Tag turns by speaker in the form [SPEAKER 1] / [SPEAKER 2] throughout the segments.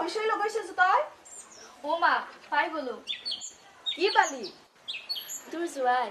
[SPEAKER 1] বিচাৰি লগাইছ তই?
[SPEAKER 2] অ মা, পাই গলো।
[SPEAKER 1] কি পালি?
[SPEAKER 2] তোৰ জোৱাই।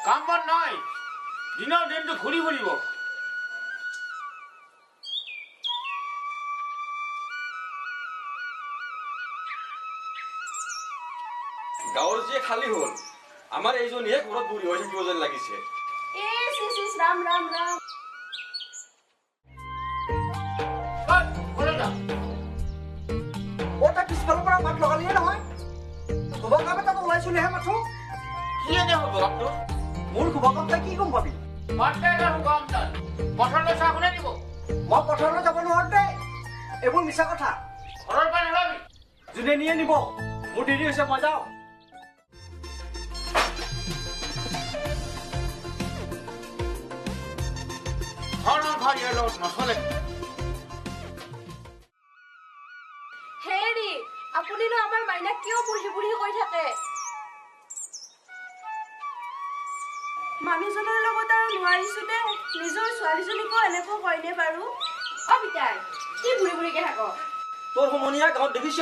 [SPEAKER 3] কাম বন নাই, দিনৰ দিনটো ঘূৰি ফুৰিব।
[SPEAKER 4] গাঁৱৰ যে খালী হ'ল, আমাৰ এইজনীয়ে ঘৰত বুঢ়ী হৈ থাকিব যেন লাগিছে।
[SPEAKER 1] ৰাম ৰাম ৰাম।
[SPEAKER 5] অ, তাই পিছফালৰ পৰা মাত লগালিয়ে নহয়। শুভ কাম এটাত ওলাইছিলোহে মাথো।
[SPEAKER 3] কি এনে শুভ কামটো?
[SPEAKER 5] মোৰ শুভ কাম তই কি গম পাবি?
[SPEAKER 3] পথাৰলৈ চাহ কোনে দিব?
[SPEAKER 5] মই পথাৰলৈ যাব নোৱাৰো দেই, এইবোৰ মিছা কথা।
[SPEAKER 3] ঘৰৰ পৰা নোলাবি।
[SPEAKER 5] যোনে নিয়ে নিব, মোৰ দেৰি হৈছে, মই যাওঁ।
[SPEAKER 3] ঘৰ সংসাৰ ইয়াৰ লগত নচলে।
[SPEAKER 1] হেৰি, আপুনিনো আমাৰ মাইনাক কিয় বুঢ়ী বুঢ়ী কৈ থাকে? মানুহজনৰ লগত আৰু নোৱাৰিছো দে। নিজৰ ছোৱালীজনীকো এনেকৈ কয়নে বাৰু?
[SPEAKER 2] অ পিতাই, কি বুঢ়ী বুঢ়ীকে থাক?
[SPEAKER 4] তোৰ সমনীয়া গাঁৱত দেখিছ?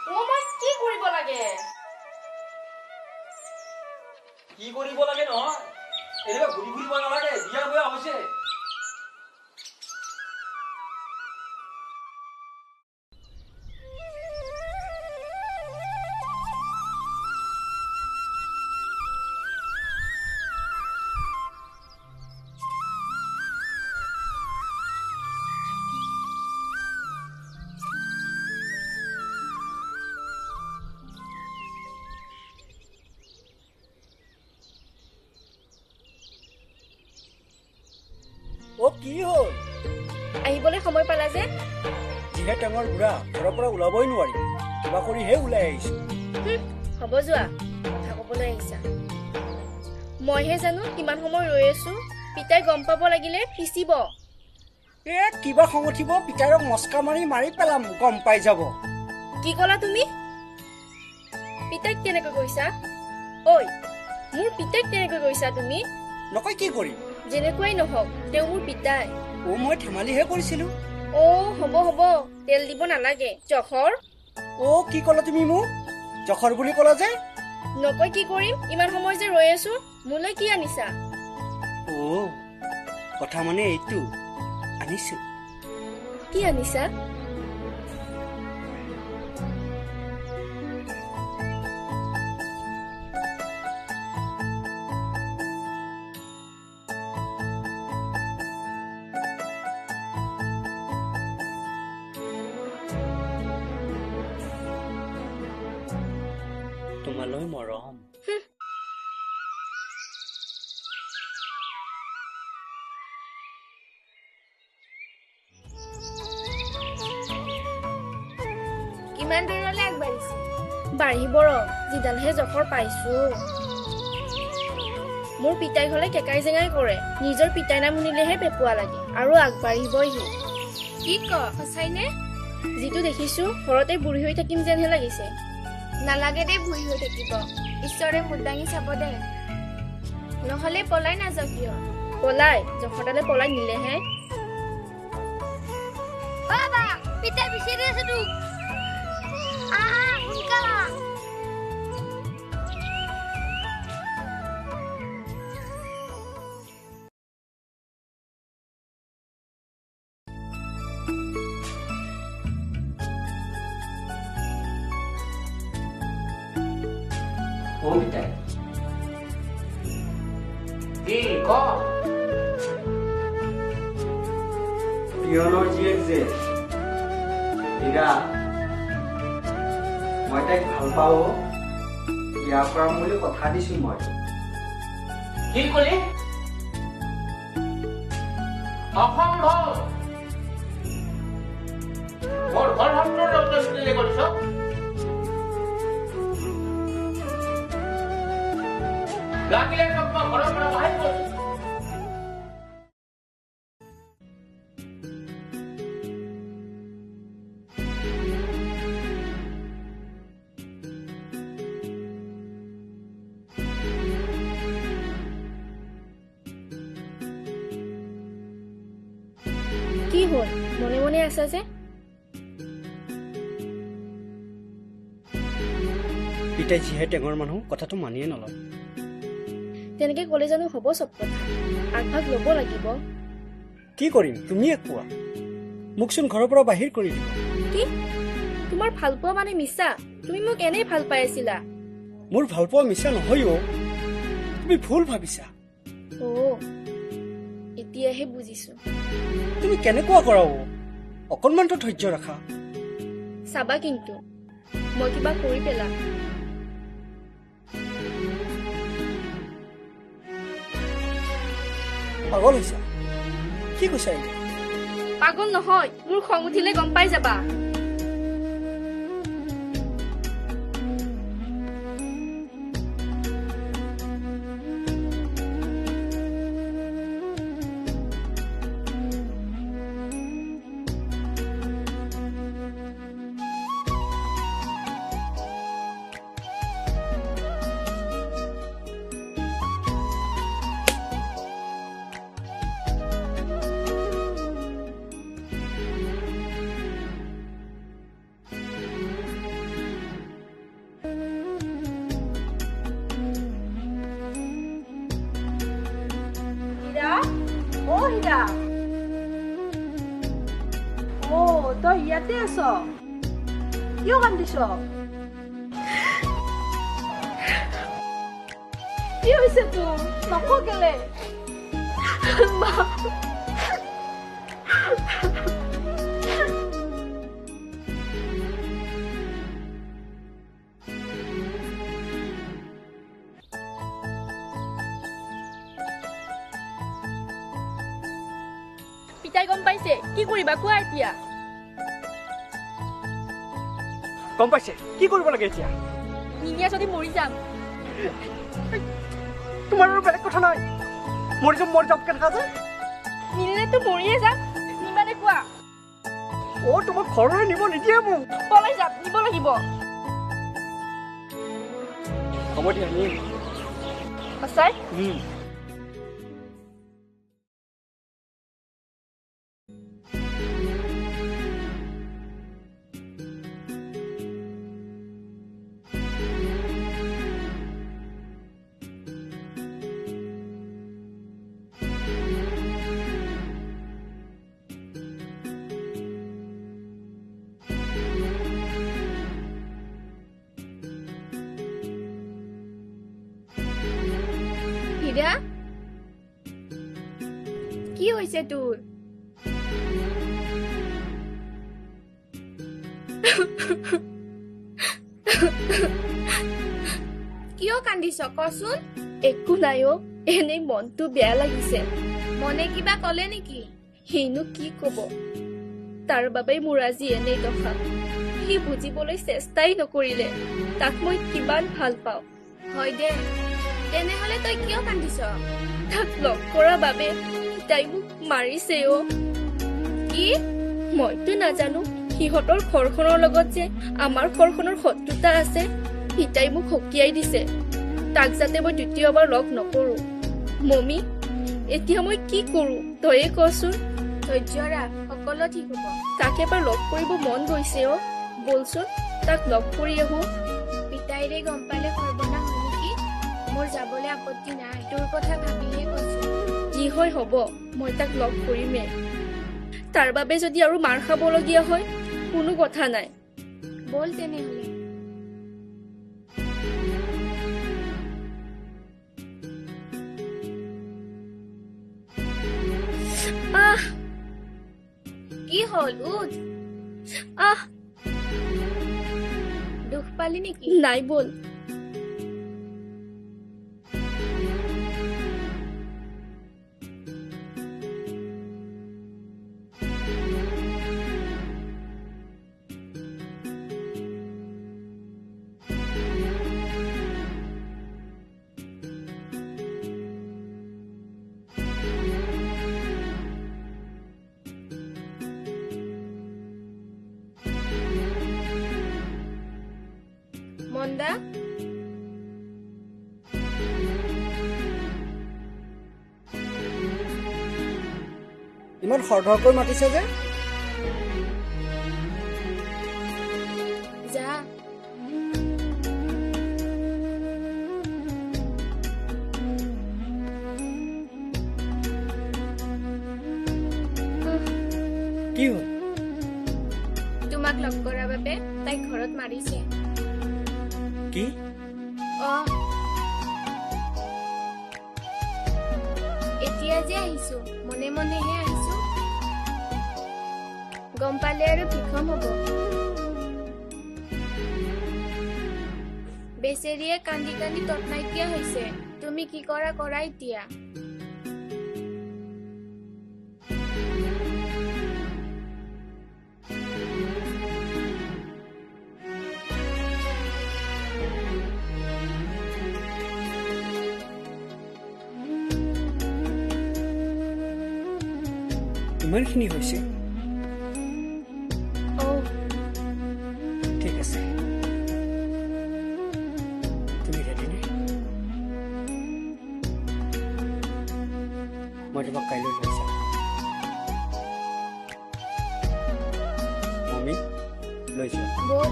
[SPEAKER 2] অ, মই কি কৰিব লাগে?
[SPEAKER 4] কি কৰিব লাগে নহয়, এনেকুৱা ঘূৰি ফুৰিব নালাগে, বিয়াৰ বয়স হৈছে।
[SPEAKER 5] অ, কি হ'ল?
[SPEAKER 2] আহিবলৈ সময় পালা যে?
[SPEAKER 5] যিহে টেঙৰ বুঢ়া, ঘৰৰ পৰা ওলাবই নোৱাৰি, কিবা কৰিহে ওলাই আহিছো।
[SPEAKER 2] হ'ব যোৱা, কথা ক'বলৈ আহিছা। মইহে জানো কিমান সময় ৰৈ আছো। পিতাই গম পাব লাগিলে ফিচিব।
[SPEAKER 5] এ, কিবা খং উঠিব, পিতাইৰক মস্কা মাৰি মাৰি পেলাম, গম পাই যাব।
[SPEAKER 2] কি ক'লা তুমি? পিতাইক কেনেকৈ কৈছা? ঐ, মোৰ পিতাইক কেনেকৈ কৈছা তুমি?
[SPEAKER 5] নকয় কি কৰিম?
[SPEAKER 2] যেনেকুৱাই নহওক, তেওঁ মোৰ পিতাই।
[SPEAKER 5] অ, মই ধেমালিহে কৰিছিলো।
[SPEAKER 2] অ, হ'ব হ'ব, তেল দিব নালাগে। জখৰ।
[SPEAKER 5] অ, কি ক'লা তুমি মোক? জখৰ বুলি ক'লা যে?
[SPEAKER 2] নকয় কি কৰিম? ইমান সময় যে ৰৈ আছো, মোলৈ কি আনিছা?
[SPEAKER 5] অ, কথা মানে এইটো আনিছো।
[SPEAKER 2] কি আনিছা?
[SPEAKER 5] তোমালৈ মৰম।
[SPEAKER 2] কিমান দূৰলৈ আগবাঢ়িছে? বাঢ়িব ৰ, যিডালহে জখৰ পাইছো। মোৰ পিতাই হলে কেকাই জেঙাই কৰে, নিজৰ পিতাই নাম শুনিলেহে পেপুৱা লাগে আৰু আগবাঢ়িবই সি।
[SPEAKER 6] কি ক, সঁচাইনে?
[SPEAKER 2] যিটো দেখিছো ঘৰতে বুঢ়ী হৈ থাকিম যেনহে লাগিছে।
[SPEAKER 6] নালাগে দেই বুঢ়ী হৈ থাকিব, ঈশ্বৰে মুখ দাঙি চাব দে। নহলে পলাই নাযাওঁ কিয়?
[SPEAKER 2] পলাই জখৰডালে পলাই নিলেহে।
[SPEAKER 7] বাবা, পিতাই বিচাৰি আছে তোক। আহা, সোনকাল আহ।
[SPEAKER 5] অ পিতাই।
[SPEAKER 3] কি ক?
[SPEAKER 5] পিয়নৰ জীয়েক যে হীৰা, মই তাইক ভাল পাওঁ, বিয়া কৰাম বুলি কথা দিছো মই।
[SPEAKER 3] কি কলি? অসম্ভৱ! মোৰ ঘৰ সত্ৰৰ লগত কৰিছ? লাগিলে তোক মই ঘৰৰ পৰা বাহিৰ কৰি।
[SPEAKER 2] হ'ল, মনে মনে আছা যে?
[SPEAKER 5] পিতাই যিহে টেঙৰ মানুহ, কথাটো মানিয়ে নলয়।
[SPEAKER 2] তেনেকে ক'লে জানো হ'ব চব কথা? আগভাগ ল'ব লাগিব।
[SPEAKER 5] কি কৰিম তুমিয়ে কোৱা, মোকচোন ঘৰৰ পৰা বাহিৰ কৰি দিব।
[SPEAKER 2] কি? তোমাৰ ভালপোৱা মানে মিছা? তুমি মোক এনেই ভাল পাই আছিলা।
[SPEAKER 5] মোৰ ভালপোৱা মিছা নহয় অ, তুমি ভুল ভাবিছা।
[SPEAKER 2] অ, এতিয়াহে বুজিছো।
[SPEAKER 5] তুমি কেনেকুৱা কৰা অ, অকণমানতো ধৈৰ্য ৰাখা।
[SPEAKER 2] চাবা কিন্তু মই কিবা কৰি পেলাম।
[SPEAKER 5] পাগল হৈছা? কি কৈছা এইবোৰ?
[SPEAKER 2] পাগল নহয়, মোৰ খং উঠিলে গম পাই যাবা।
[SPEAKER 1] অ হীৰা, অ তই ইয়াতে আছ? কিয় কান্দিছ? কি হৈছে তোৰ? নক কেলে?
[SPEAKER 2] পিতাই গম পাইছে, কি কৰিবা কোৱা এতিয়া?
[SPEAKER 5] গম পাইছে, কি কৰিব লাগে এতিয়া?
[SPEAKER 2] নিনিয়া যদি মৰি যাম।
[SPEAKER 5] তোমাৰ আৰু বেলেগ কথা নাই, মৰি যাম মৰি যাম কেনেকা যে?
[SPEAKER 2] নিনিলেতো মৰিয়ে যাম, নিবানে কোৱা?
[SPEAKER 5] অ, তোমাক ঘৰলৈ নিব নিদিয়ে মোক।
[SPEAKER 2] পলাই যাম, নিব লাগিব।
[SPEAKER 5] হ'ব দিয়া, নিম।
[SPEAKER 2] সঁচাই?
[SPEAKER 6] হীৰা, কি হৈছে তোৰ? কিয় কান্দিছ কচোন?
[SPEAKER 2] একো নাই অ, এনেই মনটো বেয়া লাগিছে।
[SPEAKER 6] মনে কিবা কলে নেকি?
[SPEAKER 2] সিনো কি কব, তাৰ বাবেই মোৰ আজি এনেই দশা। সি বুজিবলৈ চেষ্টাই নকৰিলে তাক মই কিমান ভাল পাওঁ।
[SPEAKER 6] হয় দে, তেনেহলে তই কিয় কান্দিছ?
[SPEAKER 2] তাক লগ কৰাৰ বাবে তাই মোক মাৰিছে অ।
[SPEAKER 6] কি?
[SPEAKER 2] মইতো নাজানো সিহঁতৰ ঘৰখনৰ লগত যে আমাৰ ঘৰখনৰ শত্ৰুতা আছে। সীতাই মোক সকীয়াই দিছে তাক যাতে মই দ্বিতীয়বাৰ লগ নকৰো। মমী, এতিয়া মই কি কৰো তয়ে কচোন।
[SPEAKER 6] ধৈৰ্য ৰাখ, সকলো ঠিক হ'ব।
[SPEAKER 2] তাক এবাৰ লগ কৰিব মন গৈছে অ, বলচোন তাক লগ কৰি আহো।
[SPEAKER 6] পিতাইৰে গম পালে সৰ্বনাশ হয় নেকি? মোৰ যাবলৈ আপত্তি নাই, তোৰ কথা ভাবিহে কৈছো।
[SPEAKER 2] যি হয় হ'ব, মই তাক লগ কৰিমেই। তাৰ বাবে যদি আৰু মাৰ খাবলগীয়া হয় কোনো কথা নাই।
[SPEAKER 6] বল তেনেহলে।
[SPEAKER 2] আহ,
[SPEAKER 6] কি হ'ল? উঠ।
[SPEAKER 2] আহ,
[SPEAKER 6] দুখ পালি নেকি?
[SPEAKER 2] নাই, বল।
[SPEAKER 6] মন্দা,
[SPEAKER 5] ইমান খৰধৰকৈ মাতিছে যে? কি হ'ল?
[SPEAKER 6] তোমাক লগ কৰাৰ বাবে তাইক ঘৰত মাৰিছে।
[SPEAKER 5] কি?
[SPEAKER 6] অ, এতিয়া যে আহিছো, মনে মনেহে আহিছো। গম পালে আৰু বিষম হ'ব। বেচেৰীয়ে কান্দি কান্দি তত নাইকিয়া হৈছে। তুমি কি কৰা কৰা এতিয়া।
[SPEAKER 5] ইমানখিনি হৈছে?
[SPEAKER 6] অ।
[SPEAKER 5] ঠিক আছে, তুমি ৰেডি নে? মই তোমাক কাইলৈ লৈ যাম। মম্মি, লৈ যোৱা।
[SPEAKER 6] ব'ল।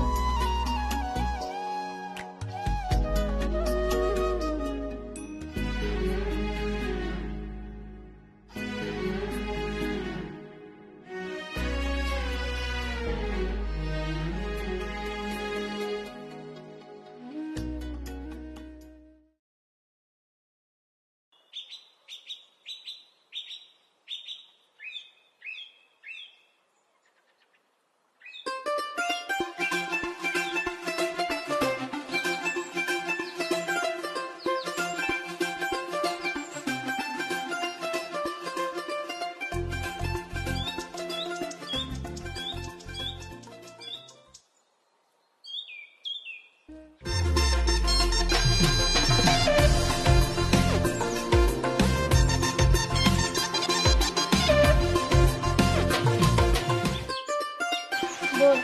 [SPEAKER 6] ব'ল।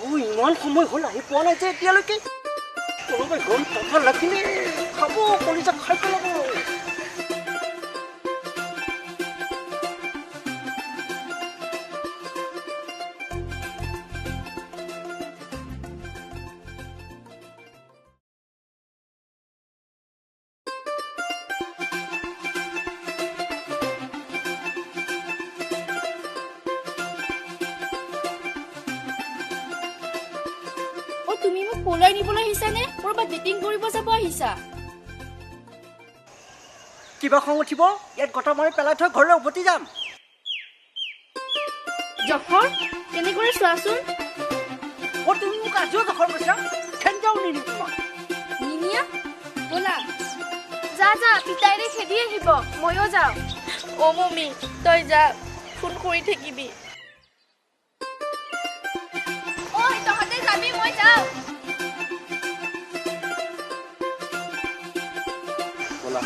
[SPEAKER 5] অ, ইমান সময় হ'ল, আহি পোৱা নাই যে এতিয়ালৈকে। কোনোবাই গম টকা লাগিলে খাব, কলিজা খাই পেলাব।
[SPEAKER 2] অ, তুমি মোক পলুৱাই নিবলৈ আহিছানে ক'ৰবাত ডেটিং কৰিব যাব আহিছা?
[SPEAKER 5] কিবা খং উঠিব, ইয়াত গটা মাৰি পেলাই থৈ ঘৰলৈ উভতি যাম।
[SPEAKER 2] জখৰ কেনেদৰে চোৱাচোন।
[SPEAKER 5] অ, তুমি মোক আজিও দখল কৰিছা? খেন্দাও নিনিম তোমাক।
[SPEAKER 2] নিনিয়া, ব'লা।
[SPEAKER 6] যা যা, পিতাইৰে খেদি আহিব। ময়ো যাওঁ।
[SPEAKER 2] অ মম্মি, তই যা, ফোন কৰি থাকিবি।
[SPEAKER 6] ঐ, তহঁতে যাবি, মই যাওঁ।
[SPEAKER 4] ব'লা।